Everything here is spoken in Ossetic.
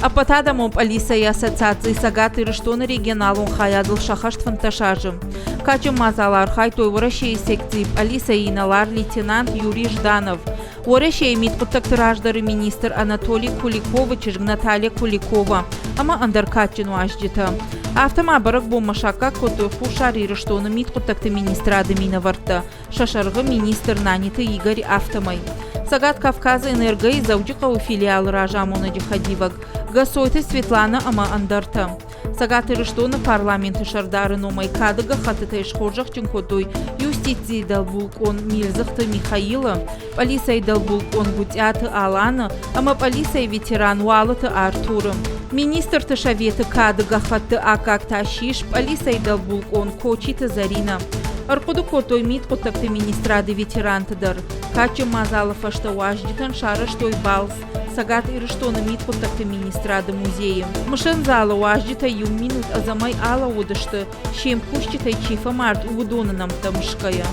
Ӕппӕтадӕмон пъӕлицӕйы ассоциацийы Цӕгат Ирыстоны регионалон хайадыл сӕххӕст 15 азы. Кадджын мадзалы архайдтой Уӕрӕсейы секцийы пъӕлицӕйы инӕлар-лейтенант Юрий Жданов, Уӕрӕсейы мидхъуыддӕгты раздӕры министр Анатолий Куликовы чызг Наталья Куликова ӕмӕ ӕндӕр кадджын уазджытӕ. Афтӕ ма бӕрӕгбонмӕ саккаг кодтой Хуссар Ирыстоны мидхъуыддӕгты министрады минӕвӕрттӕ, сӕ сӕргъы министр Наниты Игорь, афтӕмӕй. Цӕгат Кавказы энергойы Дзӕуджыхъӕуы филиалы разамонӕджы хӕдивӕг Гасойты Светланӕ ӕмӕ ӕндӕртӕ. Цӕгат Ирыстоны парламенты сӕрдары номӕй кады гӕххӕттытӕй схорзӕхджын кодтой юстицийы дӕлбулкъон Мирдзыхты Михаилы, пъӕлицӕйы дӕлбулкъон Гуытъиаты Аланы ӕмӕ пъӕлицӕйы ветеран Уалыты Артуры. Министрты советы кады гӕххӕтты аккаг та ссис пъӕлицӕйы дӕлбулкъон Кочиты Зӕринӕ. Ӕрхъуыды кодтой мидхъуыддӕгты министрады ветеранты дӕр. Кадджын мадзалы фӕстӕ уазджытӕн сарӕзтой балц Цӕгат Ирыстоны мидхъуыддӕгты министрады музейы. Мысӕн залы уазджытӕ иу минут ӕдзӕмӕй алӕууыдысты, се мкусджытӕй чи фӕмард, уыдоны нӕмттӕ мысгӕйӕ.